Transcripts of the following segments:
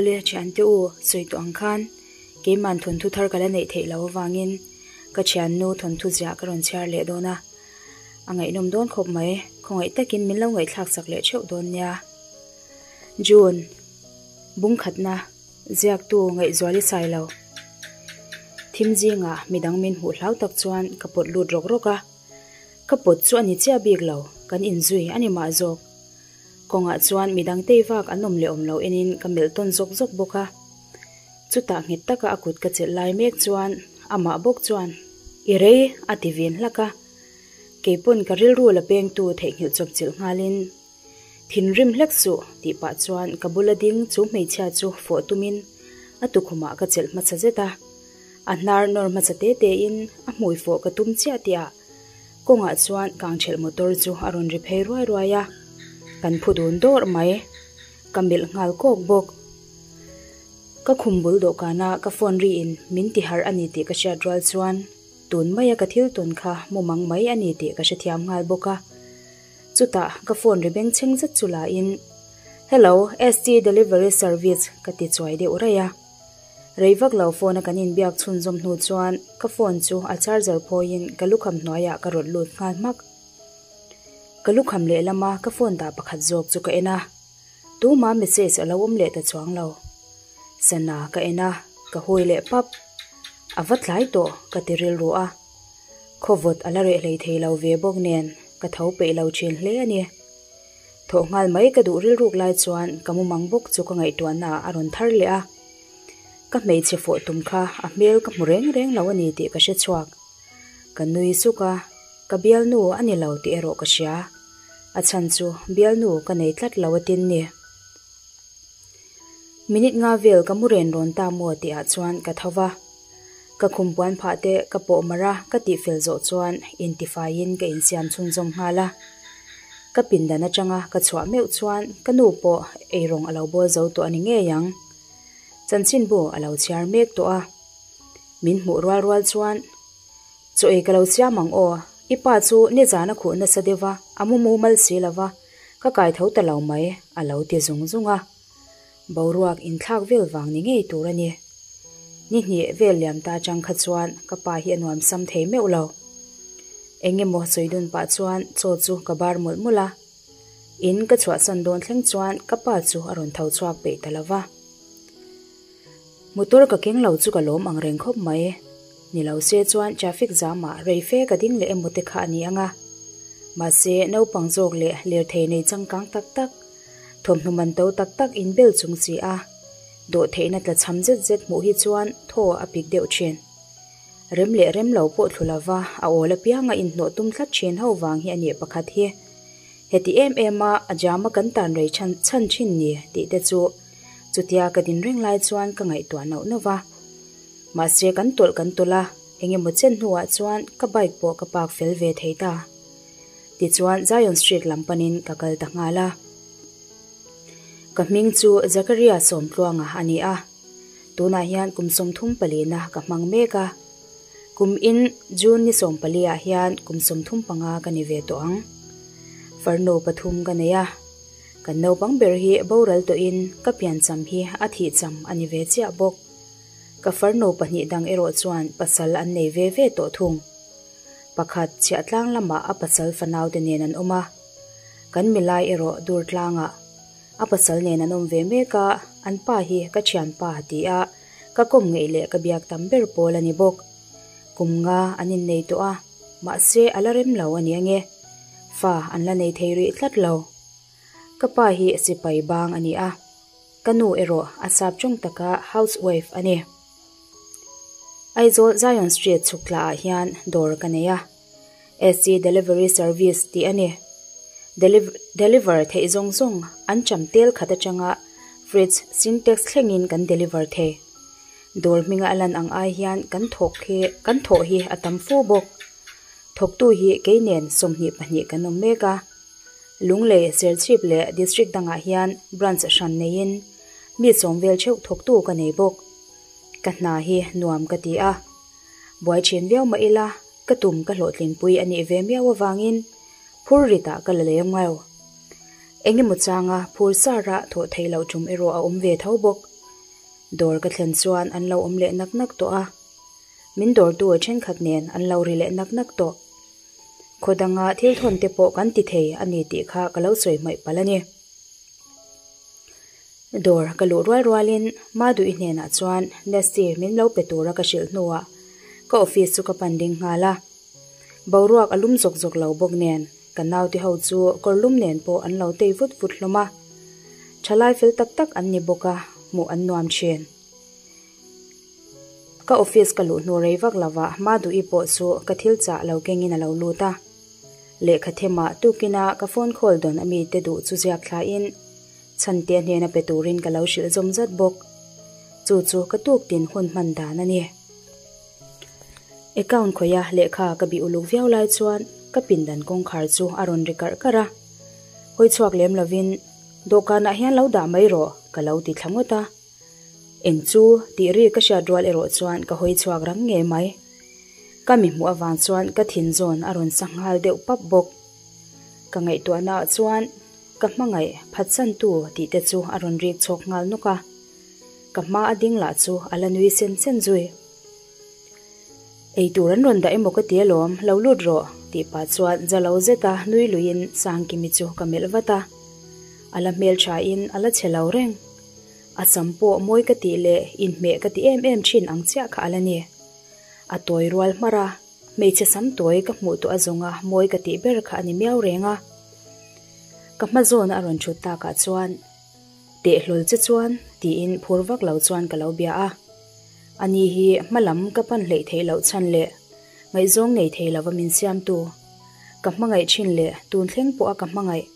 Awle thiante u sawi tawh ang khan keiman thawnthu thar ka la neih theih loh avangin ka thiannu thawnthu ziah ka rawn chhiar leh dawn a, a ngaihnawm dawn khawp mai, khawngaih takin min lo ngaihthlak sak leh theuh dawn nia. June, Bungkhatna, Ziaktu Ngaihzuali Sailo. Thim zingah midang min hmuh hlau tak chuan ka pawt lut rawk rawk a, ka pawt chu a ni chiah bik lo, kan inzui a ni mah zawk. Kawngah chuan midang tei vak an awm leh awm lo enin ka melh tawn zawk zawk bawk a. Chutah nghet taka a kut ka chelh lai mek chuan amah bawk chuan, I rei, a ti vin hlak a. Keipawn ka rilru la pengtu theihnghilh chawp chilh nghalin, Thinrim hlek suh, tih pah chuan ka bula ding chu hmeichhia chu fawh tumin a tukhumah ka chelh hmasa zet a. A hnar nawr hmasa te tein a hmui fawh ka tum chiah tihah Kawngah chuan kangthelh motor chu a rawn ri phei ruai ruai a, kan phu dun dawrh mai. Ka melh nghal kawk bawk. Ka khum bul dawhkana ka phone ri in min ti harh a ni tih ka hriat rual chuan tun maia ka thil tawn kha mumang mai a ni tih ka hrethiam nghal bawk a. Chutah ka phone ri bengchheng zet chu la in, Hello, ST Delivery Service ka ti chuai deuh raih a. Rei vak lo phone a kan inbiak chhunzawm hnu chuan ka phone chu a charger phawiin ka lukham hnuaiah ka rawt lut nghal hmak. Ka lukham lehlama ka phone dah pakhat zawk chu ka en a, tuma message a lo awm leh ta chuang lo. Sana ka en a, ka hawi leh pap. A va tlai tawh ka ti rilru a. Khawvawt a la reh hlei thei lo ve bawk nen ka tho peih lo thin hle a ni. Thawh nghal mai ka duh rilruk lai chuan ka mumang bawk chu ka ngaihtuahna ah a rawn thar leh a. Ka hmeichhe fawh tum kha a hmel ka hmu reng reng lo a ni tih ka hre chhuak. Ka nui suk a, ka bialnu a ni lo tih erawh ka hria. A chhan chu bialnu ka nei tlat lo atin ni. Minute nga vel ka mu ren rawn ta maw tih ah chuan ka tho va. Ka khum puan phah te ka pawh mar a, ka tihfel zawh chuan intifaiin ka insiam chhunzawm nghal a. Ka pindan atanga ka chhuah meuh chuan ka nu pawh eirawng a lo bawl zo tawh a ni ngei ang. Chanchinbu a lo chhiar mek tawh a. Min hmuh rual rual chuan, Chaw ei ka lo siam ang aw, i pa chu nizan a khuh nasa deuh va, a mu mumal si lo va, ka kai tho ta lo mai, a lo ti zung zung a. Boruak inthlak vel vang ni ngei tur a ni. Ni hnih vel liam ta atang kha chuan ka pa hi a nuam sam thei meuh lo. Eng emaw sawi dun pah chuan chaw chu ka bar mawlh mawlh a. In ka chhuahsan dawn thleng chuan ka pa chu a rawn tho chhuak peih ta lo va. Motor ka keng lo chu ka lawm ang reng khawp mai. Ni lo se chuan traffic jam ah rei fe ka ding leh emaw te kha a ni ang a. Mahse naupang zawk leh lirthei nei changkang tak tak, thawmhnaw man to tak tak inbel chung si a. Dawhtheihna tla chham zet zet hmuh hi chuan thaw a pik deuh thin. Rem leh rem lo pawh thlu lova a awl apianga inhnawh tum tlat thin ho vang hi a nih pakhat hi. Heti em em a a jama kan tan rei chhan chhan thin ni tih te chu chutia ka din reng lai chuan ka ngaihtuah nauh nauh va. Mahse kan tawlh kan tawlh a, eng emaw chen hnuah chuan ka bike pawh ka park fel ve thei ta. Tichuan Zion Street lam panin ka kal ta nghal a. Ka hming chu Zakaria Sawmtluanga a ni a, tunah hian kum 34 na ka hmang mek a. Kum in June ni 14 ah hian kum 35 ka ni ve tawh ang. Farnu pathum ka nei a, kan naupang ber hi boral tawhin ka piancham hi a thihcham a ni ve chiah bawk. Ka farnu pahnih dang erawh chuan pasal an nei ve ve tawh thung. Pakhat chhiah tlang lamah a pasal fanau te nen an awm a, kan milai erawh dur tlangah a pasal nen an awm ve mek a, an pa hi ka thianpa ti a, ka kawm ngeih leh ka biak tam ber pawl a ni bawk. Kum nga an innei tawh a, mahse a la rem lo a ni ange, fa an la nei thei rih tlat lo. Ka pa hi sipai bang a ni a, ka nu erawh a sap tawng taka housewife a ni. Aizawl Zion Street chhuk tla ah hian dawr ka nei a, SC Delivery Service tih a ni. Deliver theih zawng zawng an cham tel khat atanga fridge, sintex thlengin kan deliver thei. Dawr hminga a lan ang ai hian kan thawk hi kan thawh hi a tam fu bawk. Thawktu hi kei nen 22 kan awm mek a. Lunglei, Serchhip leh District dangah hian branch hran neiin mi sawm vel theuh thawktu ka nei bawk. Ka hna hi nuam ka ti a, buai thin viau mah ila ka tum ka hlawhtlinpui a nih ve miau avangin phur ritah ka la lem ngau. Engemaw changa phur sara thawh theih loh tum erawh a awm ve tho bawk. Dawr ka thlen chuan an lo awm leh nak nak tawh a, min dawrtu thenkhat nen an lo ri leh nak nak tawh. Khaw danga thil thawn te pawh kan ti thei a ni tih kha ka lo sawi hmaih palh a ni. Dawr ka luh rual rualin Maduhi hnenah chuan Nesty min lo pe tura ka hrilh hnuah ka office chu ka pan ding nghal a. Boruak a lum zawk zawk lo bawk nen ka naute ho chu kawr lum nen pawh an lo tei vut vut hlawm a. Thalai fel tak tak an ni bawk a, hmuh an nuam thin. Ka office ka luh hnu rei vak lovah Maduhi pawh chu ka thil chah lo kengin a lo lut a. Lehkha themah tukina ka phone call dawn a mite duh chu ziak thlain Chhantea hnena pe turin ka lo hrilh zawm zat bawk. Chu chu ka tuktin hun hman dan a ni. Account khawia lehkha ka bih uluk viau lai chuan ka pindan kawngkhar chu a rawn ri karh karh a. Hawi chhuak lem lovin dawhkanah hian lo dah mai rawh ka lo ti thla ngawt a. Eng chu tih ri ka hriat rual erawh chuan ka hawi chhuak rang ngei mai. Ka mi hmuh avang chuan ka thin zawn a rawn sa nghal deuh pap bawk. Ka ngaihtuahnaah chuan ka hmangaih phatsantu tih te chu a rawn rik chhawk nghal nawk a. Ka hma a ding lah chu a la nui sen sen zui. Ei tur an rawn dah emaw ka ti alawm, lo lut rawh tih pah chuan za lo zeta nui luiin Sangkimi chu ka melh vat a. A la hmelthain a la chhe lo reng. A sam pawh mawi ka tih leh inhmeh ka ti em em thin ang chiah kha a la ni. A tawi rual hmar a, hmeichhe sam tawi ka hmuh tawh a zawnga mawi ka tih ber kha a ni miau reng a. Ka hma zawna a rawn thut takah chuan, Teh hlawl che chuan, tiin phur vak lo chuan ka lo bia a. Ani hi hma lam ka pan hleih theih loh chhan leh ngaihzawng nei thei lova min siamtu, ka hmangaih thin leh tun thleng pawha ka hmangaih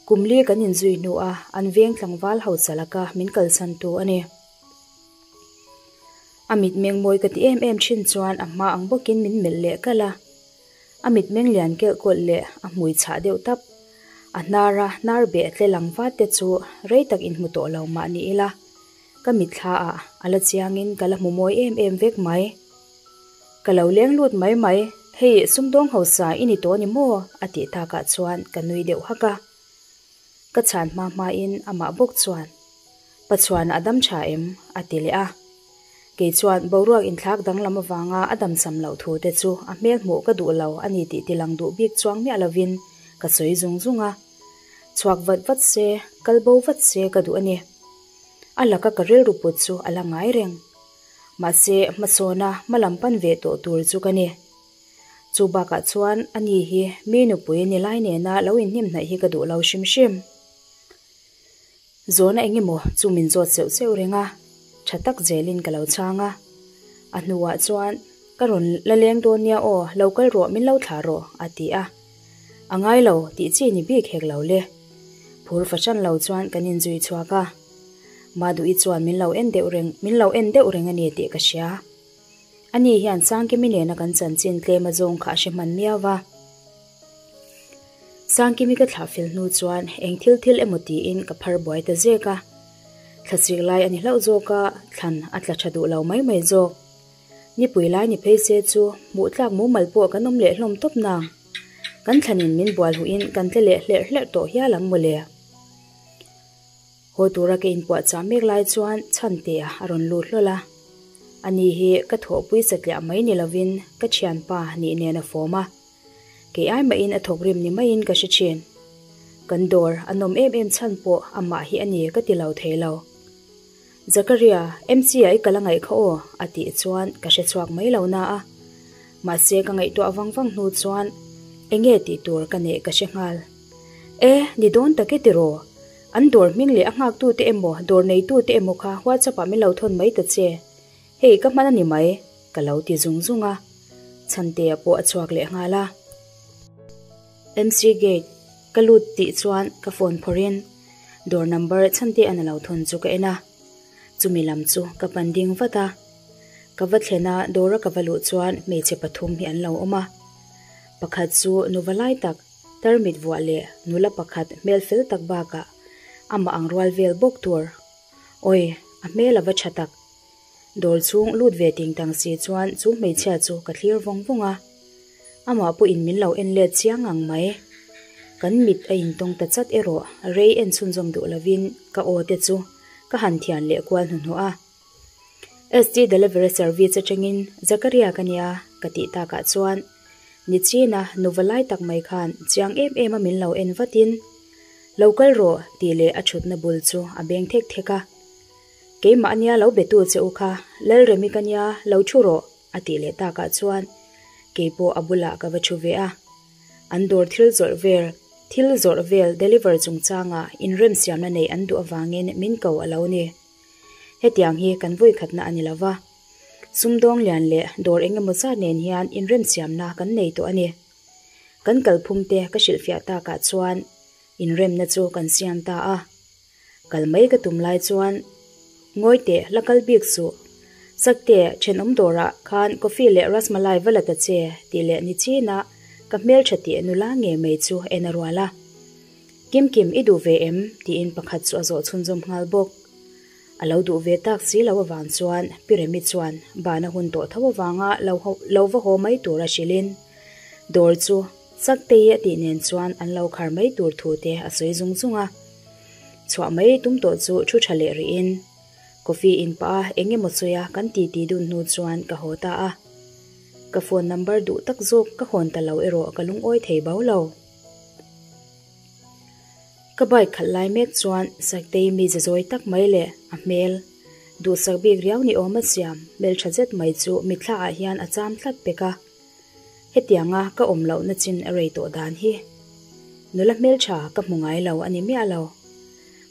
Kum li kan inzui hnu a, an veng tlangval hausa laka min kalsan tu a ni. A mitmeng mawi ka ti em em thin chuan a hma ang bawkin min melh leh kalh a. A mitmeng lian kelh kawlh leh a hmui chhah deuh tap. A hnara hnar beh tle lang vat te chu rei tak inhmu tawh lo mah ni ila, ka mitthla ah a la chiangin ka la hmu mawi em em vek mai. Ka lo leng lut mai mai, hei sumdawng hausa i ni tawh ni maw? a tih takah chuan ka nui deuh hak a. Ka chhan hma hmain amah bawk chuan, Pachuan a dam tha em? a ti leh a. Kei chuan boruak inthlak danglam avanga a damcham loh thu te chu a hmel hmuh ka duh lo a ni tih tilang duh bik chuang miah lovin ka sawi zung zung a. Chhuak vat vat se, kal bo vat se ka duh a ni. A laka ka rilru put chu a la ngai reng. Mahse, hmasawna hma lam pan ve tawh tur chu ka ni. Chu bakah chuan ani hi mi nupui ni lai nena lo inhnim hnaih hi ka duh lo hrim hrim. Zawhna eng emaw chu min zawt seuh seuh reng a, tha tak zelin ka lo chhang a. A hnuah chuan, Ka rawn la leng dawn nia aw, lo kal rawh, min lo thlah rawh, a ti a. A ngai lo, tih chi ni bik hek lo le. Phur fahran lo chuan kan inzui chhuak a. Maduhi chuan min lo en deuh reng, min lo en deuh reng a ni tih ka hria. Ani hian Sangkimi nena kan chanchin tlem a zawng kha a hre hman miau va. Sangkimi ka thlah fel hnu chuan eng thil thil emaw tiin ka phar buai ta zek a. Thlasik lai a ni hlauh zawk a, thlan a tla tha duh lo mai mai zawk. Nipui lai ni phei se chu hmuh tlak mumal pawh kan awm leh hlawm tawp nang. Kan thlanin min bual huhin kan tle leh hlerh hlerh tawh hial ang mawle. Haw tura ka inpuahchah mek lai chuan Chhantea a rawn lut hlawl a. Ani hi ka thawhpui satliah mai ni lovin ka thianpa nih nen a fawm a. Kei ai mahin a thawk rim ni maiin ka hre thin. Kan dawr a nawm em em chhan pawh amah hi a ni ka ti lo thei lo. Zakaria, MC-a i kal a ngaih kha aw a tih chuan ka hre chhuak mai lo na a. Mahse ka ngaihtuah vang vang hnu chuan enge tih tur ka neih ka hre nghal. E, ni dawn tak e tiraw? An dawr hming leh a nghaktute emaw dawr neitute emaw kha WhatsApp ah min lo thawn mai ta che. Hei ka hman a ni mai, ka lo ti zung zung a. Chhantea pawh a chhuak leh nghal a. MC gate ka lut tih chuan ka phone phawrhin dawr number Chhantea'n a lo thawn chu ka en a. Chumi lam chu ka pan ding vat a. Ka va thlen a, dawra ka va luh chuan hmeichhe pathum hi an lo awm a. Pakhat chu nuva lai tak, Tarmit vuah leh nula pakhat hmel fel tak bakah amah ang rual vel bawk tur. Awi, a hmel a va tha tak. Dawr chhung lut ve ting tang si chuan chu hmeichhia chu ka thlir vawng vawng a. Amah pawhin min lo en let chiang ang mai. Kan mit a intawng ta chat erawh rei en chhunzawm duh lovin ka aw te chu ka han thian leh kual hnuhnawh a. ST Delivery Service atangin Zakaria ka nia ka tih takah chuan Nichina nuva lai tak mai khan chiang em em a min lo en vatin Lo kal rawh tih leh a thutna bul chu a beng thek thek a. Keimah ania lo betu che u kha, Lalremi ka nia lo thu rawh a tih leh takah chuan keipawh a bulah ka va thu ve a. An dawr thil zawrh vel, thil zawrh vel deliver chungchanga inremsiamna neih an duh avangin min ko a lo ni. Hetiang hi kan vawikhatna a ni lo va, sumdawng lian leh dawr eng emaw zat nen hian inremsiamna kan nei tawh a ni. Kan kalphung te ka hrilhfiah takah chuan inremna chu kan siam ta a. Kal mai ka tum lai chuan Ngawi teh la kal bik suh. Sakte thenawm dawrah khan coffee leh rasmalai va la ta che tih leh ni chinah ka hmeltha tih nula ngei mai chu en a rual a. Kim Kim i duh ve em? tiin pakhat chu a zawh chhunzawm nghal bawk. A lo duh ve tak si lo avang chuan Pi Remi chuan bana hun tawh tho avanga lo lo va haw mai tur a hrilhin dawr chu Saktei a tih nen chuan an lo khar mai tur thu te a sawi zung zung a. Chhuah mai tum tawh chu thu tha leh rihin coffee in pah a eng emaw sawi a kan titi dun hnu chuan ka haw ta a. Ka phone number duh tak zawk ka hawn ta lo erawh ka lungawi thei bau lo. Ka bike khalh lai mek chuan Saktei mi ze zawi tak mai leh a hmel duhsak bik riau ni awm a siam hmeltha zet mai chu mitthla ah hian a cham tlat pek a. Hetianga ka awm lohna chin a rei tawh dan hi nula hmeltha ka hmu ngai lo a ni miah lo.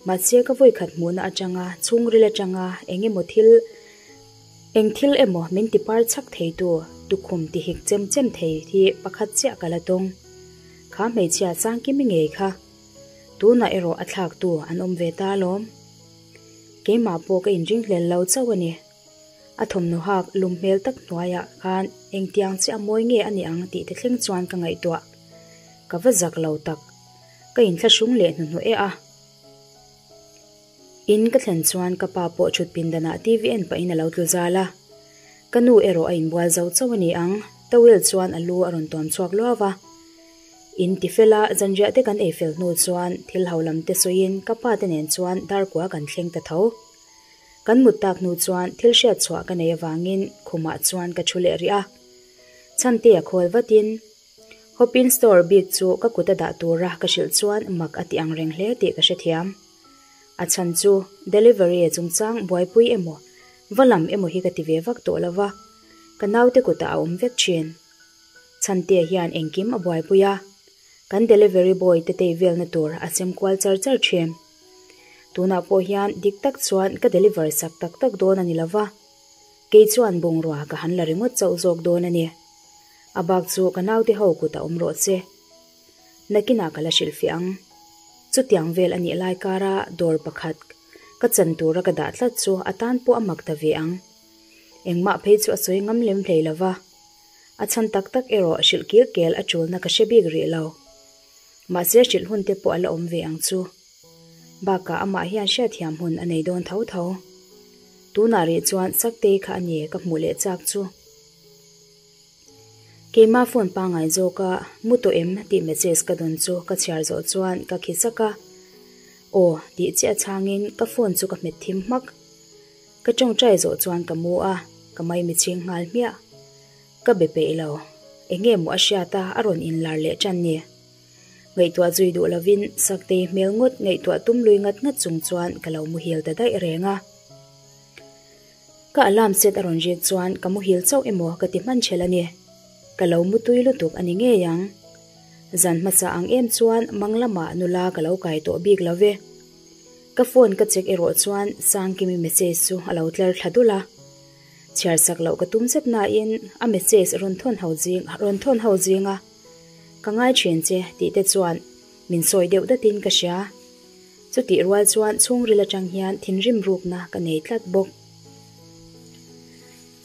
Mahse ka vawikhat hmuhna atanga chhungril atanga eng emaw thil eng thil emaw min ti par chhak theitu tukhum ti hik chem chem thei hi pakhat chiah ka la tawng. Kha hmeichhia Sangkimi ngei kha tunah erawh a thlaktu an awm ve ta alawm. Keimah pawh ka inringhlel lo chauh a ni. A thawmhnaw hak lum hmel tak hnuaiah khan engtiang chiah mawi nge a ni ang tih te thleng chuan ka ngaihtuah. Ka va zak lo tak. Ka inthlahrung leh hnuhnawh e a. In ka thlen chuan ka pa pawh thut pindanah TV en pahin a lo tlu zal a. Ka nu erawh a inbual zo chauh a ni ang, towel chuan a lu a rawn tuam chhuak luau a. In ti fel a, zanriah te kan ei fel hnu chuan thil ho lam te sawiin ka pa te nen chuan darkua kan thleng ta tho. Kan mut tak hnu chuan thil hriat chhuah ka nei avangin khumah chuan ka thu leh rih a. Chhante a khawl vatin Hopin store bik chu ka kut a dah tura ka hrilh chuan mak a ti ang reng hle tih ka hrethiam. A chhan chu delivery chungchang buaipui emaw va lam emaw hi ka ti ve vak tawh lo va, ka naute kutah a awm vek thin. Chhante hian engkim a buaipui a, kan delivery boy te tei velna tur a sem kual char char thin. Tunah pawh hian dik tak chuan ka deliver sak tak tak dawn a ni lo va, kei chuan bungrua ka han la ringawt chauh zawk dawn a ni. A bak chu ka naute ho kut a awm rawh che. Nakinah ka la hrilhfiah ang. Chutiang vel a nih lai kara dawr pakhat ka chan tura ka dah tlat chu a tan pawh a mak ta ve ang. Engmah phei chu a sawi ngam lem hlei lo va. A chhan tak tak erawh hrilh kil kel a tulna ka hre bik rih lo. Mahse hrilh hun te pawh a la awm ve ang chu. Bakah amah hian hriatthiam hun a nei dawn tho tho. Tunah rih chuan Saktei kha a ni ka hmuh leh chak chu. Keimah phone pangngai zawka mu tawh em tih message ka dawn chu ka chhiar zawh chuan ka khi sak a. Aw tih chiah chhangin ka phone chu ka hmet thim hmak. Ka tawngtai zawh chuan ka mu a, ka maimichhing nghal hmiah. Ka be peih lo. Enge maw a hriat a, a rawn inlar leh tan ni. Ngaihtuah zui duh lovin Saktei hmel ngawt ngaihtuah tum lui ngat ngat chung chuan ka lo muhil ta daih reng a. Ka alarm set a rawn rik chuan ka muhil chauh emaw ka ti hman ṭhelh a ni. Ka lo mutui lutuk a ni ngei ang. Zan hmasa ang em chuan mang lamah nula ka lo kai tawh bik lo ve. Ka phone ka check erawh chuan Sangkimi message chu a lo tlar thla dul a. Chhiar sak loh ka tum zet nain a message rawn thawn ho zing rawn thawn ho zing a, Ka ngai thin che tih te chuan min sawi deuh datin ka hria. Chutih rual chuan chhungril atang hian thinrim rukna ka nei tlat bawk.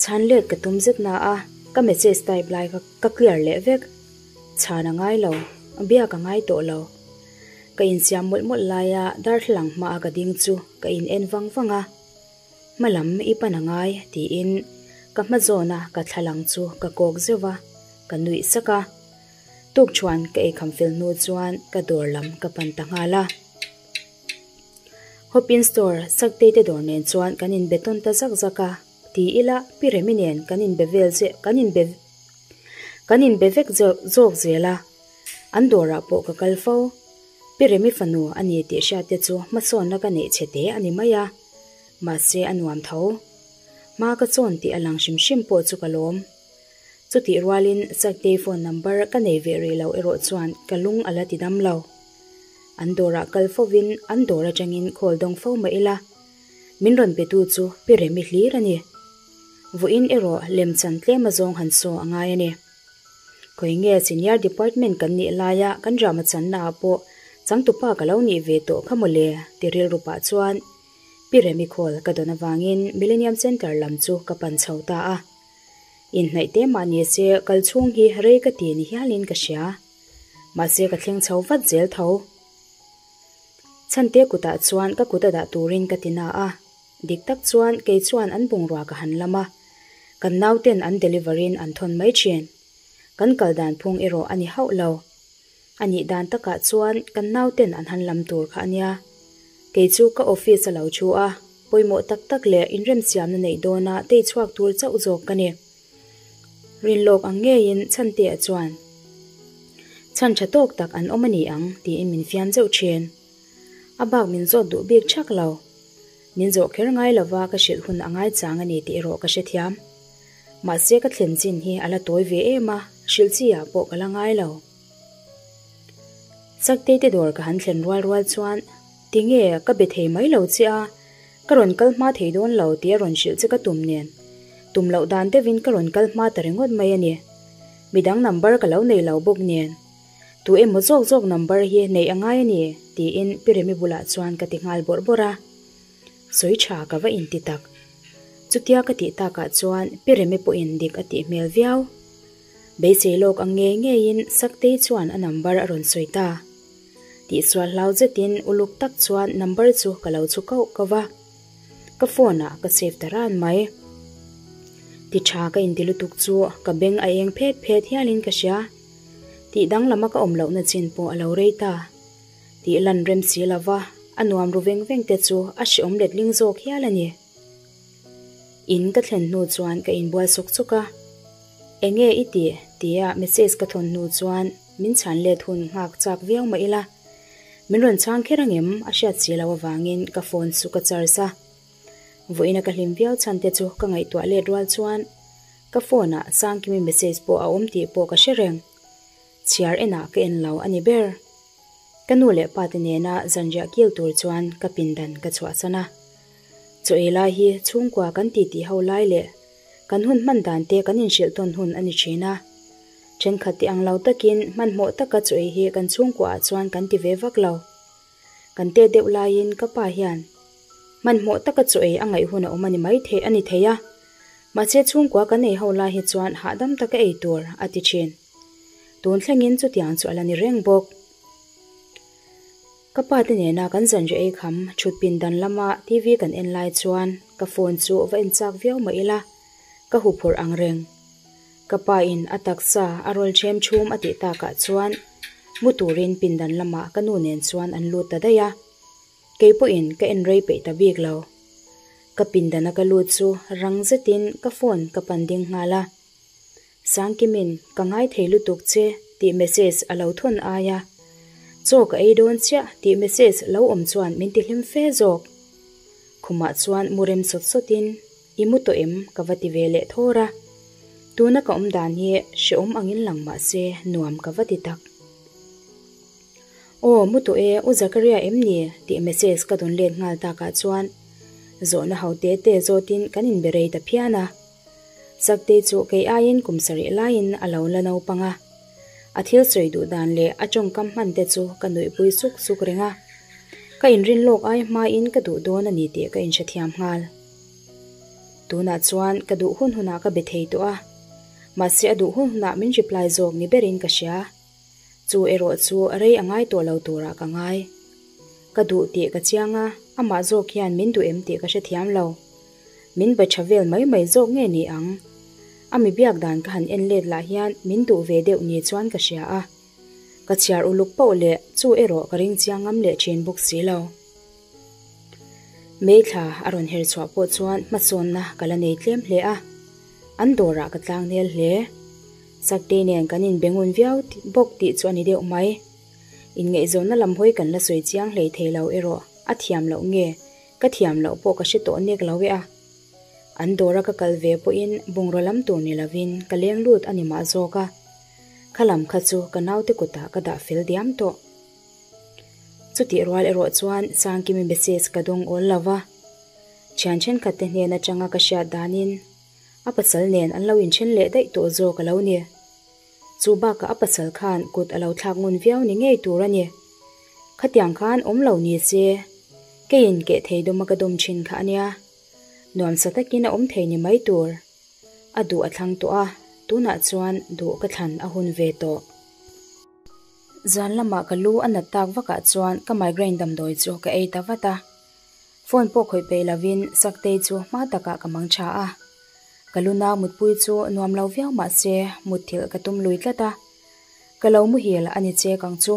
Chhan let ka tum zet na a, ka message type lai kha ka clear leh vek. Chhan a ngai lo, biak a ngai tawh lo. Ka insiam mawlh mawlh laia darthlalang hmaa ka ding chu ka in en vang vang a. Hma lam i pan a ngai tiin ka hma zawna ka thlalang chu ka kawk zeuh va, ka nuih sak a. Tukṭhuan ka eikham fel hnu chuan ka dawr lam ka pan ta nghal a. Hopin store Saktei te dawr nen chuan kan inbe tawn ta zak zak a. Ti ila Pi Remi nen kan inbe vel zeh kan inbe kan inbe vek zawk zel a, an dawrah pawh ka kal fo. Pi Remi fanu a ni tih hriat te chu hmasawnna ka neih chhe te a ni mai a, mahse a nuam tho. Hma ka chawn tih a lang hrim hrim pawh chu ka lawm. Chutih rualin Saktei phone number ka nei ve rih lo erawh chuan ka lung a la ti dam lo. An dawrah kal fovin an dawr atangin call dawng fo mah ila, min rawn petu chu Pi Remi hlir a ni. Vawiin erawh lemchan tlem azawng han saw a ngai a ni. Khawi nge senior department kan nih laia kan drama channa ah pawh changtupa ka lo nih ve tawh kha mawle ti rilru pah chuan Pi Remi call ka dawn avangin Millennium Centre lam chu ka pan chho ta a. Inhnaih te mah ni se kal chhung hi rei ka ti ni hialin ka hria. Mahse ka thleng chho vat zel tho. Chhante kutah chuan ka kut a dah turin ka ti na a. Dik tak chuan kei chuan an bungrua ka han lam a. Kan nauten an deliver in an thawn mai thin. Kan kal dan phung erawh a ni hauh lo. A nih dan takah chuan kan nauten an han lam tur kha a nia. Kei chu ka office a lo thu a, pawimawh tak tak leh inremsiamna neih dawna tei chhuak tur chauh zawk ka ni. Rinlawk ang ngeiin Chhantea chuan, Chhan tha tawk tak an awm a ni ang, tiin min fiam zeuh thin. A bak min zawt duh bik thak lo. Min zawh kher ngai lova ka hrilh hun a ngai chang a ni tih erawh ka hrethiam. Mahse ka thlen chin hi a la tawi ve em a, hrilh chi ah pawh ka la ngai lo. Saktei te dawr ka han thlen rual rual chuan, Tinge ka be thei mai lo che a, ka rawn kal hma thei dawn lo tih a rawn hrilh che ka tum nen. Tum loh dan deuhin ka rawn kal hma ta ringawt mai a ni. Midang number ka lo nei lo bawk nen. Tu emaw zawk zawk number hi neih a ngai a ni, tiin Pi Remi bulah chuan ka ti nghal bawrh bawrh a. Sawi tha ka va inti tak. Chutia ka tih takah chuan Pi Remi pawhin dik a tih hmel viau. Beisei lawk ang ngei ngeiin Saktei chuan a number a rawn sawi ta. Tihsual hlau zetin uluk tak chuan number chu ka lo chhu kauh kauh va. Ka phone ah ka save ta ran mai. Ti tha ka inti lutuk chu ka beng a eng phet phet hialin ka hria. Tih danglama ka awm lohna chin pawh a lo rei ta. Tih lan rem si lova a nuam ru veng veng te chu a hreawm letling zawk hial a ni. In ka thlen hnu chuan ka inbual sawk sawk a. Enge i tih? tia message ka thawn hnu chuan min chhan let hun nghak chak viau mah ila. Min rawn chhang kher angem a hriat si loh avangin ka phone chu ka charge a. Vawiina ka hlim viau chhan te chu ka ngaihtuah let rual chuan ka phone ah Sangkimi message pawh a awm tih pawh ka hre reng. Chhiar enah ka en lo a ni ber. Ka nu leh pa te nena zanriah kil tur chuan ka pindan ka chhuahsan a. Chaw ei lai hi chhungkua kan titi ho lai leh kan hun hman dan te kan inhrilh tawn hun a ni thin a. Thenkhat te ang lo takin hmanhmawh taka chaw ei hi kan chhungkua ah chuan kan ti ve vak lo. Kan tet deuh laiin ka pa hian hmanhmawh taka chaw ei a ngaih hun a awm a ni mai thei a ni thei a. Mahse chhungkua kan ei ho lai hi chuan hahdam taka ei tur a ti thin. Tun thlengin chutiang chu a la ni reng bawk. Ka pa te nena kan zanriah ei kham thut pindan lama TV kan en lai chuan ka phone chu va en chak viau mah ila, ka huphurh ang reng. Ka pa in a taksa a rawl ṭhem ṭhum a tih takah chuan mu turin pindan lamah ka nu nen chuan an lut ta daih a. Kei pawhin ka en rei peih ta bik lo. Ka pindana ka lut chu rang zetin ka phone ka pan ding nghal a. Sangkimin ka ngai thei lutuk che tih message a lo thawn ai a, Chaw ka ei dawn chiah tih message lo awm chuan min ti hlim fe zawk. Khumah chuan mu rem sawt sawtin i mu tawh em ka va ti ve leh thawr a, tuna ka awm dan hi hreawm angin lang mah se nuam ka va ti tak. Aw mu tawh e U Zakaria em ni tih message ka dawn let nghal takah chuan zawhna ho te te zawtin kan inbe rei ta phian a. Saktei chu kei aiin kum sarih laiin a lo la naupang a. A thil sawi duh dan leh a tawngkam hman te chu ka nuihpui suk suk reng a. Ka inrin lawk ai hmain ka duh dawn a ni tih ka inhrethiam nghal. Tunah chuan ka duh hun hunah ka be thei tawh a. Mahse a duh hun hunah min reply zawk ni berin ka hria. Chu erawh chu rei a ngai tawh lo turah ka ngai. Ka duh tih ka chiang a, amah zawk hian min duh em tih ka hrethiam lo. Min be tha vel mai mai zawk nge ni ang? A mi biak dan ka han en let lah hian min duh ve deuh ni chuan ka hria a. Ka chhiar uluk poh leh chu erawh ka ring chiang ngam leh thin bawk si lo. May thla a rawn her chhuah pawh chuan hmasawnna ka la nei tlem hle a, an dawrah ka tlang nel hle. Saktei nen kan inbe ngun viau bawk tih chu a ni deuh mai. Inngaihzawnna lam hawi kan la sawi chiang hlei thei lo erawh a thiam loh nge ka thiam loh pawh ka hre tawh nek lo e a. An dawra ka kal ve pawhin bungraw lam tur ni lovin ka leng lut a ni mah zawk a. Kha lam kha chu ka naute kutah ka dah fel diam tawh. Chutih rual erawh chuan Sangkimi message ka dawng awl lo va. Thian thenkhat te hnen atanga ka hriat danin a pasal nen an lo inthen leh daih tawh zawk a lo ni. Chu bakah a pasal khan kut a lo thlak ngun viau ni ngei tur a ni. Khatiang khan awm lo ni se, keiin keh thei dawma ka dawm thin kha a nia. Nuamsa takin a awm thei ni mai tur. A duh a thlang tawh a, tunah chuan duh ka thlan a hun ve tawh. Zan lamah ka lu a nat tak vakah chuan ka migraine damdawi chu ka ei ta vat a. Phone pawh khawih peih lovin Saktei chu hma takah ka mang tha a. Ka lu nau mutpui chu nuam lo viau mah se mutthilh ka tum lui tlat a. Ka lo muhil a ni chek ang chu.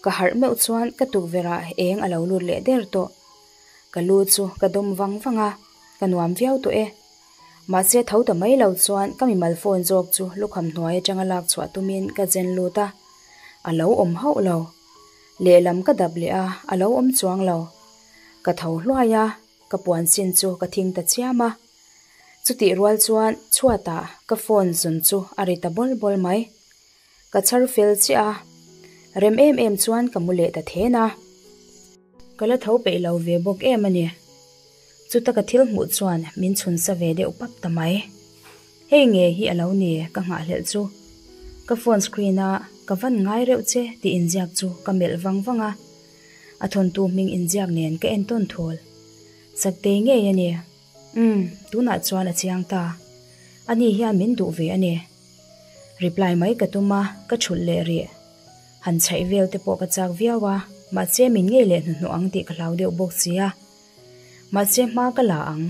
Ka harh meuh chuan ka tukverhah eng a lo lut leh der tawh. Ka lu chu ka dawm vang vang a, ka nuam viau tawh e. Mahse tho ta mai lo chuan ka mimal phone zawk chu lukham hnuai atanga lak chhuah tumin ka zen lut a, a lo awm hauh lo. Lehlam ka dap leh a, a lo awm chuang lo. Ka tho hluai a, ka puan sin chu ka thing ta chiam a. Chutih rual chuan chhuatah ka phone zawn chu a ri ta bawl bawl mai. Ka chhar fel chiah a, rem em em chuan ka mu leh ta then a. Ka la tho peih lo ve bawk em a ni. Chuta ka thil hmuh chuan min chhun sa ve deuh pap ta mai. Hei nge hi a lo ni ka nghahhlelh chu. Ka phone screen a ka van ngai reuh che tih inziak chu ka melh vang vang a. A thawntu hming inziak nen ka en tawn thul. Saktei ngei a ni. Umm, tunah chuan a chiang ta. Ani hian min duh ve a ni. Reply mai ka tum a, ka thulh leh rih. Han chhaih vel te pawh ka chak viau a, mahse min ngei leh hnuhnawh ang tih ka hlau deuh bawk si a. Mahse hma ka la ang.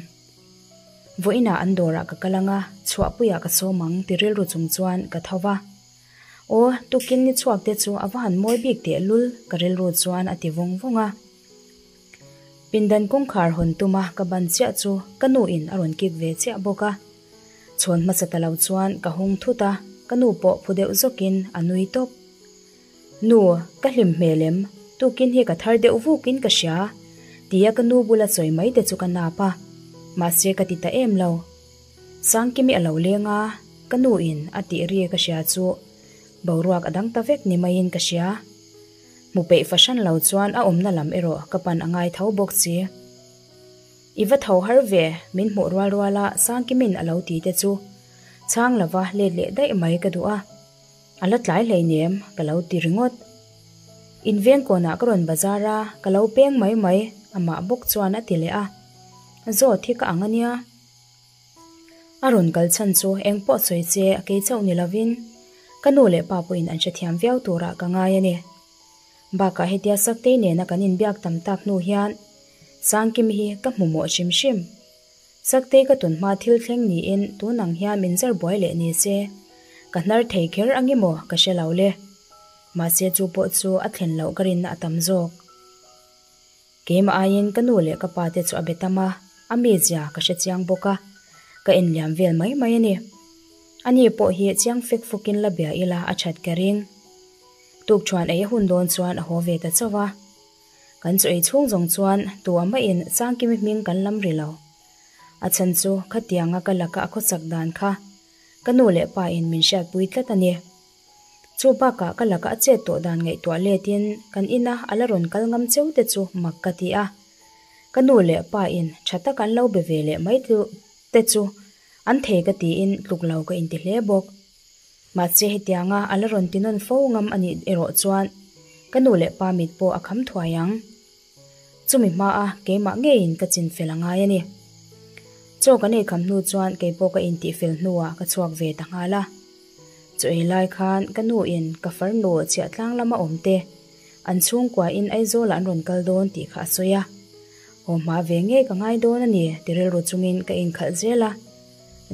Vawiinah an dawrah ka kal ang a, chhuahpuiah ka sawm ang ti rilru chung chuan ka tho va. Aw, tukin ni chhuak te chu a va han mawi bik teh lul ka rilru chuan a ti vawng vawng a. Pindan kawngkhar hawn tuma ka ban chiah chu ka nu in a rawn kik ve chiah bawk a. Chhawn hmasa ta lo chuan ka hung thut a, ka nu pawh phu deuh zawkin a nui tawp. Nu, ka hlim hmel em? Tukin hi ka thar deuh vukin ka hria, tia ka nu bula sawi mai te chu ka nap a, mahse ka ti ta em lo. Sangkimi a lo leng a, ka nu in a tih ri ka hria chu boruak a dang ta vek ni maiin ka hria. Hmu peih fahran lo chuan a awmna lam erawh ka pan a ngai tho bawk si. I va tho har ve, min hmuh rual rual a Sangkimin a lo ti te chu chhang lova let leh daih mai ka duh a. A la tlai hleinem, ka lo ti ringawt. In veng kawnah ka rawn bazar a, ka lo peng mai mai, amah bawk chuan a ti leh a. Zawt hi ka ang a nia. A rawn kal chhan chu eng pawh sawi che a kei chauh ni lovin ka nu leh pa pawhin an hrethiam viau turah ka ngai a ni. Bakah hetia Saktei nena kan inbiak tam tak hnu hian Sangkimi hi ka hmu mawh hrim hrim. Saktei ka tun hma thil thleng niin tun ang hian min zar buai leh ni se, ka hnar thei kher ang emaw ka hre lo le. Mahse chu pawh chu a thlen loh ka rinna a tam zawk. Keimah aiin ka nu leh ka pa te chu a be tam a, a mizia ka hre chiang bawk a, ka enliam vel mai mai a ni. Ani pawh hi chiang fek fukin la bia ila a that ka ring. Tukṭhuan ei a hun dawn chuan a haw ve ta chauh a. Kan chu ei chhung zawng chuan tu a maiin Sangkimi hming kan lam ri lo. A chhan chu khatianga ka laka a khawsak dan kha ka nu leh pa in min hriatpui tlat a ni. Chu bakah ka laka a chet tawh dan ngaihtuah letin kan ina a la rawn kal ngam cheu te chu mak ka ti a. Ka nu leh pa in tha tak an lo be ve leh mai te chu an thei ka tiin tluk lo ka inti hle bawk. Mahse hetianga a la rawn ti nawn fo ngam a nih erawh chuan ka nu leh pa mit pawh a kham thuai ang. Chumi hmaa keimah ngeiin ka chin fel a ngai a ni. Chaw kan eikham hnu chuan keipawh ka intih fel hnuah ka chhuak ve ta nghal a. Chaw ei lai khan ka nu in ka farnu chhiah tlang lama awm te an chhungkua in Aizawlah an rawn kal dawn tih kha a sawi a. Haw hma ve ngei ka ngai dawn a ni ti rilru chungin ka inkhalh zel a.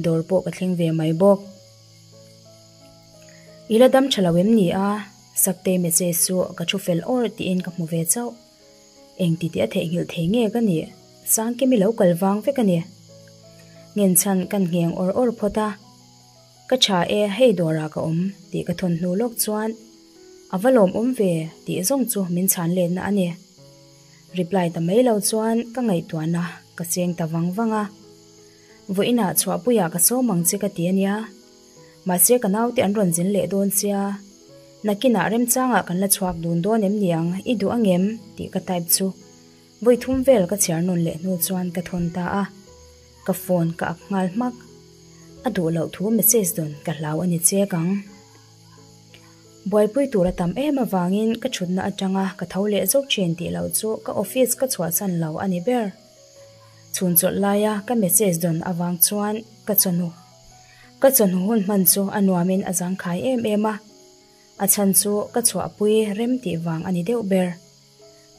Dawr pawh ka thleng ve mai bawk. I la dam tha lo em ni a? Saktei message chu ka thu fel awr tiin ka hmu ve chauh. Eng ti tih a theihnghilh thei nge ka nih? Sangkimi lo kal vang vek a ni. Ngenchhan kan ngheng awr awr phawt a. Ka tha e, hei dawrah ka awm tih ka thawn hnu lawk chuan a va lawmawm ve tih zawng chu min chhan letna a ni. Reply ta mai lo chuan ka ngaihtuahna ka cheng ta vang vang a. Vawiinah chhuahpuiah ka sawm ang che ka ti a nia. Mahse ka naute an rawn zin leh dawn sia. Nakinah remchangah kan la chhuak dun dawn em niang i duh angem tih ka type chu vawi thum vel ka chhiar nawn leh hnu chuan ka thawn ta a. Ka phone ka ak nghal hmak. A duh loh thu message dawn ka hlau a ni chek ang. Buaipui tur a tam em avangin ka thutna atanga ka tho leh zawk thin tih loh chu ka office ka chhuahsan lo a ni ber. Chhun chawlh laia ka message dawn avang chuan ka chawhnu ka chawhnu hun hman chu a nuamin a zangkhai em em a, a chhan chu ka chhuahpui rem tih vang a ni deuh ber.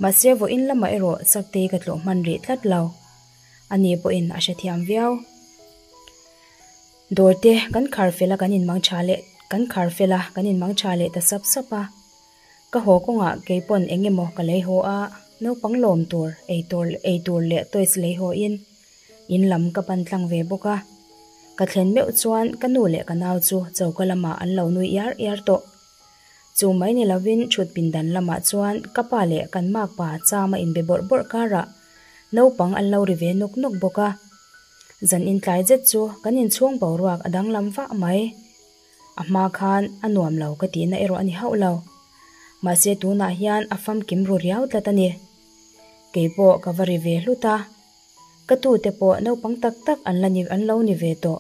Mahse vawiin lamah erawh Saktei ka tlawh hman rih tlat lo. Ani pawhin a hrethiam viau. Dawr te kan khar fel a kan inmang tha leh kan khar fel a kan inmang tha leh ta sap sap a. Ka haw kawngah kei pawn eng emaw ka lei haw a, naupang lawm tur ei tur ei tur leh toys lei haw in in lam ka pan tlang ve bawk a. Ka thlen meuh chuan ka nu leh ka nau chu choka lamah an lo nui iar iar tawh. Chu mai ni lovin thut pindan lamah chuan ka pa leh kan makpa chama inbe bawrh bawrh karah naupang an lo ri ve nawk nawk bawk a. Zan intlai zet chu kan inchhung boruak a danglam vah mai. A hma khan a nuam lo ka tihna erawh a ni hauh lo. Mahse tunah hian a famkim ru riau tlat a ni. Kei pawh ka va ri ve hlut a. Ka tute pawh naupang tak tak an la ni an lo ni ve tawh.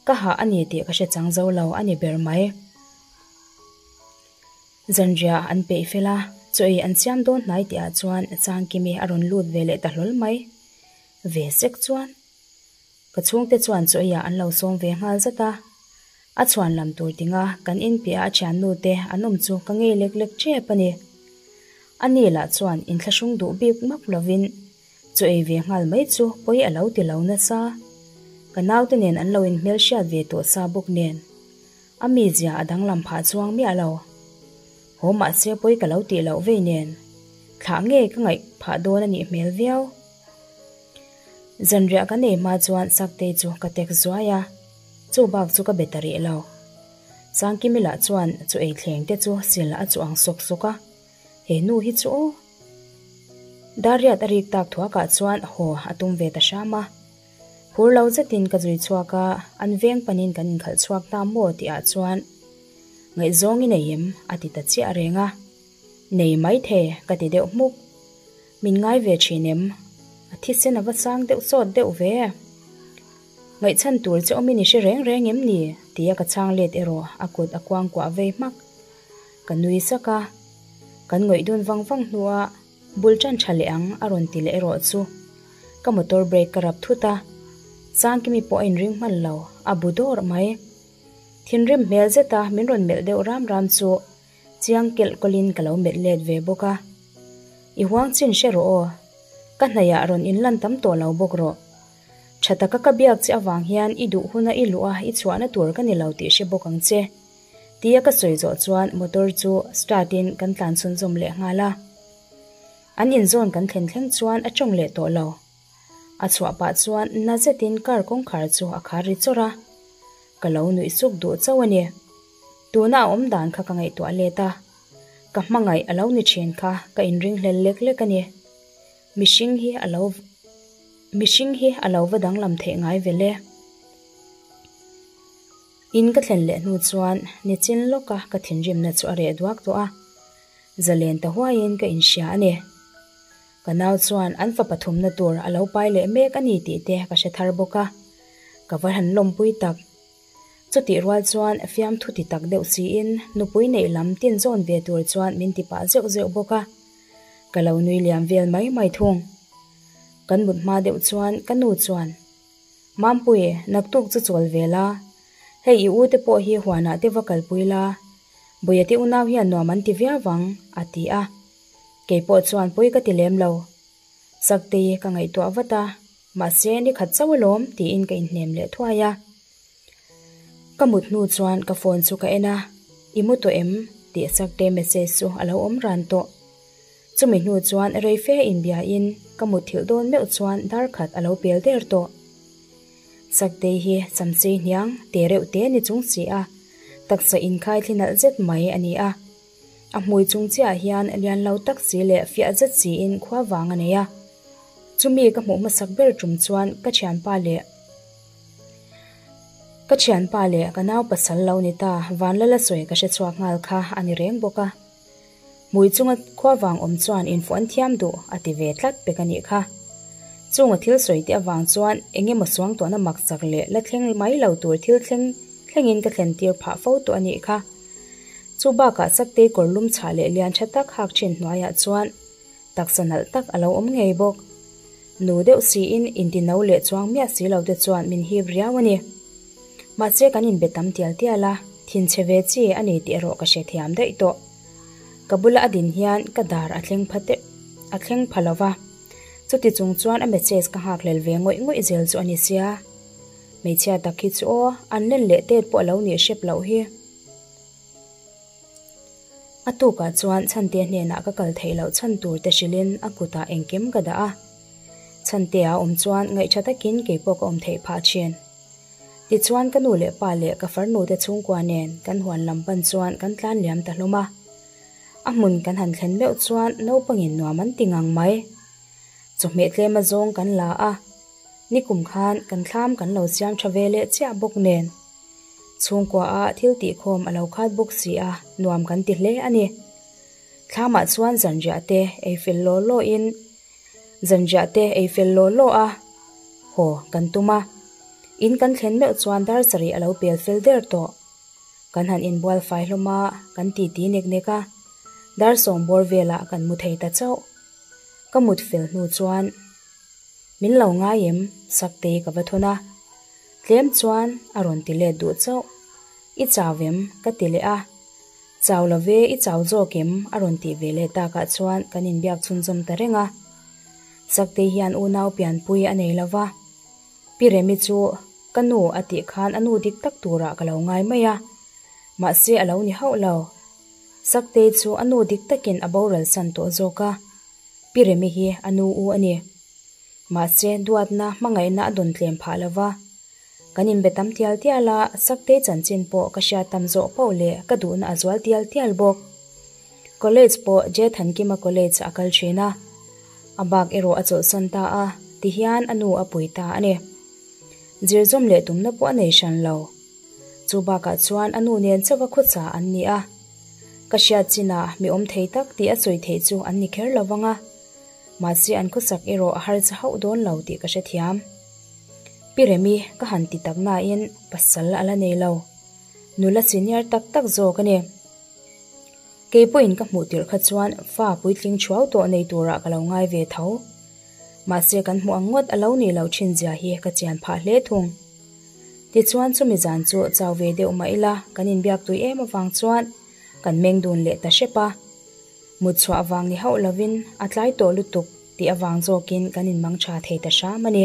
Ka hah a ni tih ka hre chang zo lo a ni ber mai. Zanriah an peih fel a, chaw ei an siam dawn hnai tihah chuan Changkimi a rawn lut ve leh ta hlawl mai. Ve sek chuan. Ka chhungte chuan chaw eiah an lo sawm ve nghal zat a, a chhuan lam tur tinga kan inpiah a thiannu te an awm chu ka ngei lek lek tep a ni. A ni lah chuan inthlahrung duh bik map lovin chaw ei ve nghal mai chu pawi a lo ti lo nasa. Ka naute nen an lo inhmelhriat ve tawh sa bawk nen a mizia a danglam phah chuang miah lo. Haw mahse pawi ka lo tih loh vei nen thlah ngei ka ngaih phah dawn a nih hmel viau. Zanriah kan ei hma chuan Saktei chu ka tek zuai a, chu bak chu ka be ta rih lo. Sangkimi lah chuan chu ei thleng te chu sil a chu ang sawk sawk a, he nu hi chu aw. Dariat a rik tak thuakah chuan haw a tum ve ta hram a. Phur lo zetin ka zui chhuak a, an veng panin kan inkhalh chhuak ta maw tihah chuan ngaihzawng i nei em? a ti ta chiah reng a. Nei maithei ka ti deuh hmuk. Min ngai ve thin em? A thisen a va sang deuh sawt deuh ve. Ngaihchhan tur che awmin i hre reng reng em ni? Tia ka chhang let erawh a kut a kuang kuah vei hmak. Ka nui sak a. Kan ngawih dun vang vang hnuah bul tan tha leh ang a rawn ti leh erawh chu. Ka motor brake ka rap thut a. Sangkimi pawh a inring hman lo, a bu dawrh mai. Thinrim hmel zeta min rawn melh deuh ram ram chu Chiang kelh kawlhin ka lo melh let ve bawk a. I huang chin hre rawh aw. Ka hnaihah rawn inlan tam tawh lo bawk rawh. Tha taka ka biak che avang hian i duh huna i luh a i chhuahna tur ka ni lo tih hre bawk ang che. Tia ka sawi zawh chuan motor chu start in kan tlan chhunzawm leh nghal a. An inzawn kan thlen thleng chuan a tawng leh tawh lo. A chhuah pah chuan na zetin car kawngkhar chu a khar ri chawrh a. Ka lo nuih suk duh chauh a ni. Tuna a awm dan kha ka ngaihtuah let a, ka hmangaih a lo ni thin kha ka inringhlel lek lek a ni. Mihring hi a lo mihring hi a lo va danglam theih ngai vel e. In ka thlen leh hnu chuan nichin lawka ka thinrimna chu a reh duak tawh a, zalen ta huaiin ka inhria a ni. Ka nau chuan an fapa thumna tur a lo pai leh mek a ni tih te ka hre thar bawk a, ka va han lawmpui tak. Chutih rual chuan fiamthu ti tak deuh siin nupui neih lam tin zawn ve tur chuan min ti pah zeuh zeuh bawk a, ka lo nui liam vel mai mai thung. Kan mut hma deuh chuan ka nu chuan, Mampui, naktuk chu chawl ve la, hei i u te pawh hi huanah te va kalpui la, Buia te unau hian nuam an ti viau vang, a ti a. Kei pawh chuan pawi ka ti lem lo. Saktei ka ngaihtuah vat a, mahse ni khat chauh alawm tiin ka inhnem leh thuai a. Ka mut hnu chuan ka phone chu ka en a, I mu tawh em? tih Saktei message chu a lo awm ran tawh. Chumi hnu chuan rei fe inbiain. Ka mutthilh dawn meuh chuan dar khat a lo pel der tawh. Saktei hi chamchei hniang te reuh te ni chung si a, taksa inkhai thli nalh zet mai a ni a. A hmui chung chiah hian lian lo tak si leh fiah zet siin khua vang a nei a. Chumi ka hmuh hmasak ber tum chuan ka thianpa leh ka thianpa leh ka nau pasal lo ni ta Vanlala sawi ka hre chhuak nghal kha a ni reng bawk a. Hmui chunga khua vang awm chuan infuh an thiam duh a ti ve tlat pek a nih kha. Chunga thil sawi te avang chuan eng emaw suangtuahna mak chak leh la thleng mai lo tur thil thleng thlengin ka thlen tir phah fo tawh a nih kha. Chu bakah Saktei kawr lum chhah leh lian tha tak hak thin hnuaiah chuan taksa nalh tak a lo awm ngei bawk. Nu deuh siin inti no leh chuang miah si lo te chuan min hip riau a ni. Mahse kan inbe tam tial tial a, thinchhe ve chi a ni tih erawh ka hre thiam daih tawh. Ka bula a din hian ka dar a thleng pha teuh a thleng pha lo va, chuti chung chuan a message ka nghakhlel ve ngawih ngawih zel chu a ni sia. Hmeichhia tak hi chu aw, an len leh tet pawh a lo nih hrep loh hi. A tukah chuan Chhantea hnenah ka kal theih loh chhan tur te hrilhin a kutah engkim ka dah a. Chhantea awm chuan ngaihṭha takin keipawh ka awm theih phah ṭhin. Tichuan ka nu leh pa leh ka farnu te chhungkua nen kan huan lam pan chuan kan tlan liam ta hlawm a. A hmun kan han thlen meuh chuan naupangin nuam an ti ngang mai. Chawhmeh tlem azawng kan la a, nikum khan kan thlam kan lo siam ṭha ve leh chiah bawk nen. Chhungkuaah thil tihkhawm a lo khat bawk si a, nuam kan ti hle a ni. Thlamah chuan zanriah te ei fel law law in zanriah te ei fel law law a haw kan tum a. In kan thlen meuh chuan dar sarih a lo pel fel der tawh. Kan han inbual fai hlawm a, kan titi nek nek a, dar sawmbawr velah kan mu thei ta chauh. Ka mut fel hnu chuan Min lo ngai em? Saktei ka va thawn a. Tlem chuan a rawn ti let duh chauh. I chau em? Ka ti leh a. Chau lo ve, i chau zawk em? A rawn tih ve leh takah chuan kan inbiak chhunzawm ta reng a. Saktei hian unau pianpui a nei lo va. Pi Remi chu ka nu a tih khan a nu dik tak turah ka lo ngai mai a. Mahse a lo ni hauh lo. Saktei chu a nu dik takin a boral san tawh zawk a. Pi Remi hi a nu u a ni. Mahse, duatna hmangaihna a dawn tlem phah lo va. Kan inbe tam tial tial a, Saktei chanchin pawh ka hriat tam zawh poh leh ka duhna a zual tial tial bawk. College pawh Jethankima College a kal thin a, a bak erawh a chawlhsan ta a, tihian a nu a pui ta a ni. Zirzawm leh tumna pawh a nei hran lo. Chu bakah chuan a nu nen chauha khawcha an ni a. Ka hriat chinah mi awm thei tak tih a sawi theih chu an ni kher lo vang a. Mahse an khawsak erawh a harsa hauh dawn lo tih ka hrethiam. Pi Remi ka han ti tak nain pasal a la nei lo. Nula senior tak tak zawk a ni. Kei pawhin ka hmuh tirh kha chuan fa puitling thuau tawh nei turah ka lo ngai ve tho. Mahse kan hmuh ang ngawt a lo nih loh thin zia hi ka chian phah hle thung. Tichuan chumi zan chu chau ve deuh mah ila kan inbiak tui em avang chuan kan meng dun leh ta hrep a. Mut chhuah vang ni hauh lovin a tlai tawh lutuk tih avang zawkin kan inmang tha thei ta hram a ni.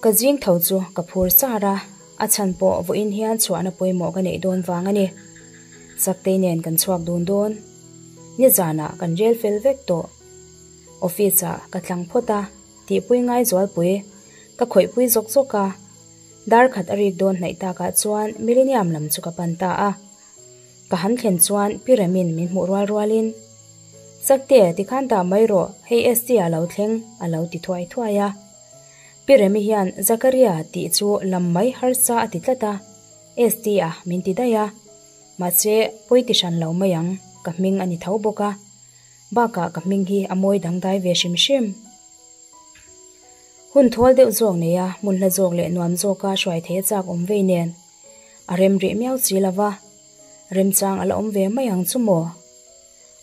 Ka zing tho chu ka phur sar a, a chhan pawh vawiin hian chhuahna pawimawh ka neih dawn vang a ni. Saktei nen kan chhuak dun dawn. Nizanah kan rel fel vek tawh. Office ah ka tlang phawt a, tihpui ngai zualpui ka khawihpui zawk zawk a. Dar khat a rik dawn hnaih takah chuan Millennium lam chu ka pan ta a. Ka han thlen chuan Pi Remin min hmuh rual rualin, Sakte, tikhan dah mai rawh, hei ST a lo thleng, a lo ti thuai thuai a. Pi Remi hian Zakaria tih chu lam mai harsa a ti tlat a, ST a min ti daih a. Mahse, pawi ti hran lo mai ang, ka hming a ni tho bawk a. Bakah ka hming hi a mawi dangdai ve hrim hrim. Hun thawl deuh zawk neia hmun hla zawk leh nuam zawka hruai thei a chak awm vei nen a rem rih miau si lo va, remchang a la awm ve mai ang chu maw?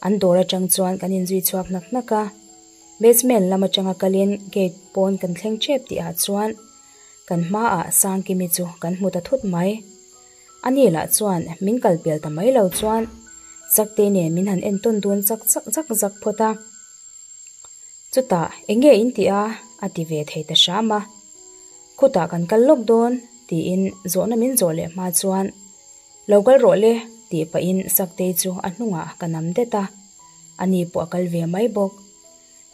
An dawr atang chuan kan inzui chhuak hnak hnak a, basement lam atanga kalin gate pawn kan thleng tep tihah chuan kan hmaah Sangkimi chu kan hmu ta thut mai. Ani lah chuan min kal pel ta mai lo chuan Sakte nen min han entawn dun zak zak zak zak phawt a. Chutah, Eng nge in tih a? a ti ve thei ta hram a. Khutah kan kal lawk dawn, tiin zawhna min zawh leh hma chuan, Lo kal rawh le, tih pahin Saktei chu a hnungah ka nam det a. Ani pawh a kal ve mai bawk.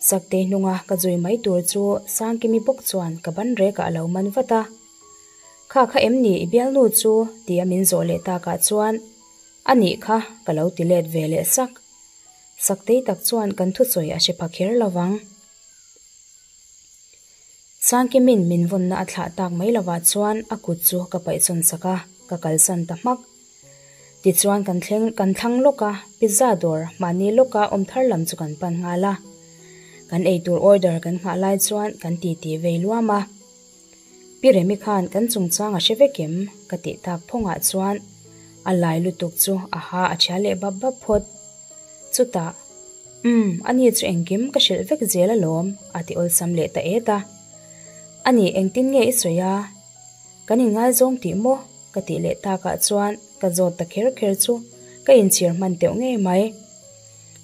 Saktei hnunga ka zui mai tur chu Sangkimi bawk chuan ka ban rekah a lo man vat a. Kha kha em ni i bialnu chu? tia min zawh leh takah chuan A nih kha ka lo ti let ve leh sak. Saktei tak chuan kan thusawi a hre pha kher lo vang. Sangkimin min vawnna a thlah tak mai lovah chuan a kut chu ka paihsawn sak a, ka kalsan ta hmak. Tichuan kan thleng kan thlang lawk a, pizza dawr mahni lawka awm thar lam chu kan pan nghal a. Kan eitur order kan nghah lai chuan kan titi vei luam a. Pi Remi khan kan chungchang a hre vek em? ka tih tak phawngah chuan a lai lutuk chu a ha a ṭhia leh bap bap phawt. Chutah, Umm, ani chu engkim ka hrilh vek zel alawm, a ti awlsam leh ta et a. Ani engtin nge i sawi a? Kan inngaizawng tih maw? ka tih leh takah chuan ka zawt ta kher kher chu ka inchhir hman teuh ngei mai.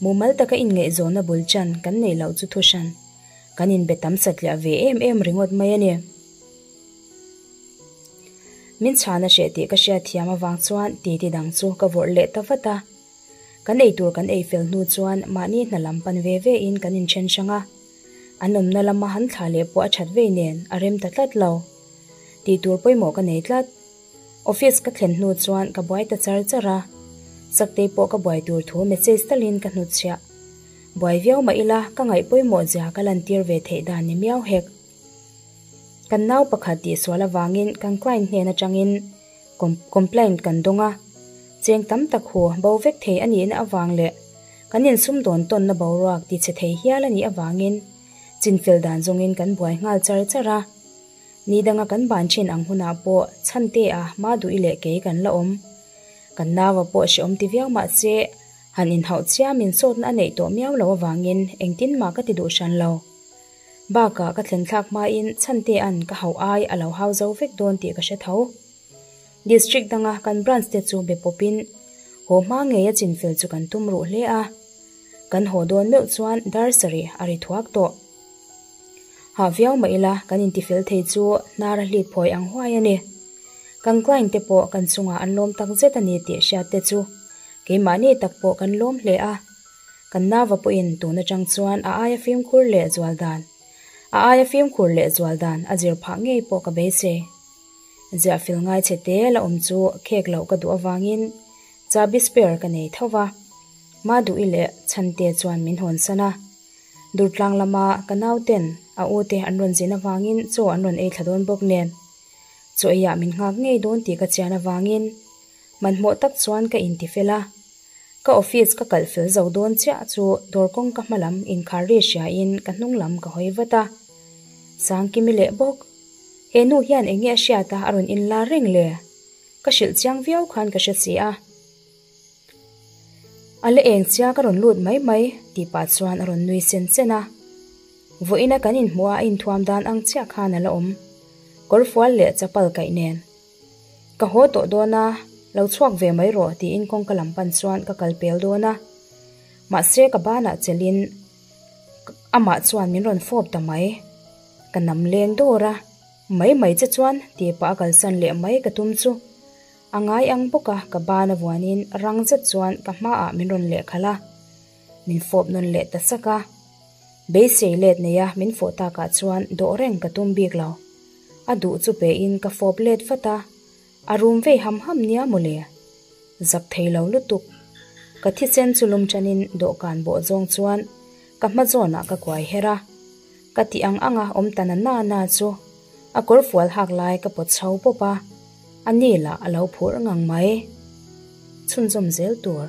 Mumal taka inngaihzawnna bul chan kan neih loh chu thuhran kan inbe tam satliah ve em em ringawt mai a ni. Min chhan a hreh tih ka hriatthiam avang chuan titi dang chu ka vawrh leh ta vat a. Kan eitur kan ei fel hnu chuan mahni hna lam pan ve ve in kan inthen hrang a. An awmna lama han thla leh pawh a that vei nen a rem ta tlat lo. Tih tur pawimawh ka nei tlat. Office ka thlen hnu chuan ka buai ta char char a. Saktei pawh ka buai tur thu message talin ka hnutchhiah. Buai viau mah ila ka ngaih pawimawh zia ka lantir ve theih dan ni miau hek. Kan nau pakhat tihsual avangin kan client hnen atangin complaint kan dawng a, cheng tam tak hu bo vek thei a nihna avang leh kan insumdawn tawnna boruak ti chhe thei hial a nih avangin chinfel dan zawngin kan buai nghal char char a. Ni danga kan ban thin ang hunah pawh Chhantea Maduhi leh kei kan la awm. Kan naua pawh hreawm ti viau mah se han inhauh chiamin sawtna a neih tawh miau loh avangin engtin mah ka ti duh hran lo. Bakah ka thlen thlak hmain Chhantea'n ka hauh ai a lo hau zo vek dawn tih ka hre tho. District danga kan branch te chu be pawpin haw hma ngeia chinfel chu kan tum ruh hle a. Kan haw dawn meuh chuan dar sarih a ri thuak tawh. Hah viau mah ila kan intifel thei chu hnar a hlit phawi ang huai a ni. Kan client te pawh kan chungah an lawm tak zet a ni tih hriat te chu keimahni tak pawh kan lawm hle a. Kan nava pawhin tun atang chuan a aia fimkhur leh zual dan a aia fimkhur leh zual dan a zir phah ngei pawh ka beisei. Ziah fil ngai chhe te la awm chu khek loh ka duh avangin chahbi spare ka nei tho va. Maduhi leh Chhante chuan min hawn san a. Durtlang lama ka nauten a u te an rawn zin avangin chaw an rawn ei thla dawn bawk nen. Chaw eiah min nghak ngei dawn tih ka chian avangin hmanhmawh tak chuan ka inti fel a. Ka office ka kalh fel zo dawn chiah chu dawr kawngka hma lam inkhar ri hriain ka hnung lam ka hawi vat a. Sangkimi leh bawk, He nu hian eng nge a hriat a a rawn inlar reng le? Ka hrilh chiang viau khan ka hre si a. A la eng chia ka rawn lut mai mai tih pah chuan a rawn nui sen sen a. Vawiina kan inhmuh a a inthuam dan ang chiah khan a la awm. Kawrfual leh chapal kaih nen. Ka haw tawh dawn a, lo chhuak ve mai rawh tiin kawngka lam pan chuan ka kal pel dawn a. Mahse ka banah chelhin amah chuan min rawn fawp ta mai. Ka nam leng dawr a, mai mai che chuan tih pah a kalsan leh mai ka tum chu. A ngai ang bawk a, ka ban a vuanin rang zet chuan ka hmaah min rawn lehkhalh a, min fawp nawn leh ta sak a. Beisei let nei a min fawh takah chuan dawh reng ka tum bik lo. A duh chu pein ka fawp let vat a, a rum vei ham ham nia mawle. Zak thei lo lutuk. Ka thisen chu lum tanin dawhkan bawh zawng chuan ka hma zawnah ka kuai her a. Ka tih ang anga awm ta na na na chu a kawr fual hak lai ka pawt chho pawp a, a ni lah a lo phur ngang mai. Chhunzawm zel tur.